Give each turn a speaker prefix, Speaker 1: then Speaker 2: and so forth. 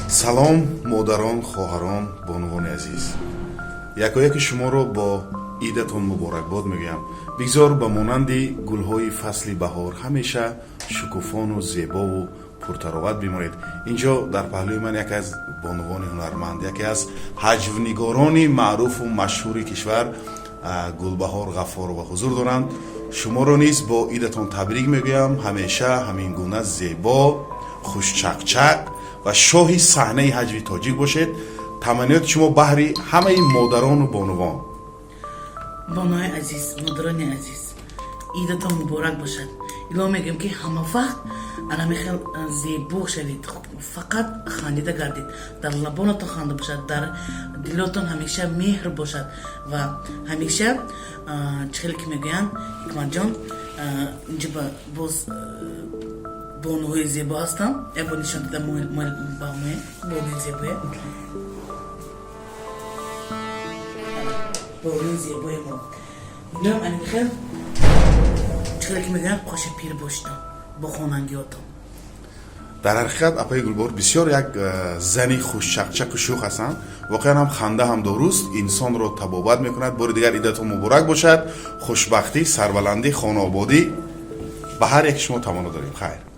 Speaker 1: Салом, модарон, хоҳарон, бонувони азиз! Якояки шуморо бо идатон муборакбод мегӯям. Бигзор ба монанди гулҳои фасли баҳор ҳамеша шукуфону зебову пуртароват бимонед. Инҷо дар паҳлӯи ман яке аз бонувони ҳунарманд, яке аз ҳаҷвнигорони маъруфу машҳури кишвар, Гулбаҳор Ғаффорова ҳузур доранд. Шуморо низ бо идатон табрик мегӯям. Ҳамеша ҳамин гуна зебо, хушчақчақ ва шоҳи саҳнаи ҳаҷви тоҷик бошед. Таманниёти шумо баҳри ҳамаи модарону бонувон?
Speaker 2: Бонуҳои азиз, модарони азиз, идатон муборак бошад. Илоҳ мегӯем, ки ҳама вақт анами хел зебо шавед, фақат хандида гардед, дар лабонатон ханда бошад, дар дилотон ҳамеша меҳр бошад ва ҳамеша, чӣ хеле ки мегӯянд, Ҳикматҷон, инҷа боз бонуҳои зебо ҳастанд. Як бор нишон дида ба бонуи зебое, бонуи зебои мо. Иноам ани хел, чӣ хеле ки мегӯянд, қоши пир бошидам бо хонангиётон.
Speaker 1: Дар ҳақиқат, апаи Гулбаҳор бисёр як зани хушчақчақу шӯх ҳастанд. Воқеан ҳам ханда ҳам доруст, инсонро табобат мекунад. Бори дигар идатон муборак бошад. Хушбахтӣ, сарбаландӣ, хонаободӣ ба ҳар яки шумо таманно дорем. Хайр.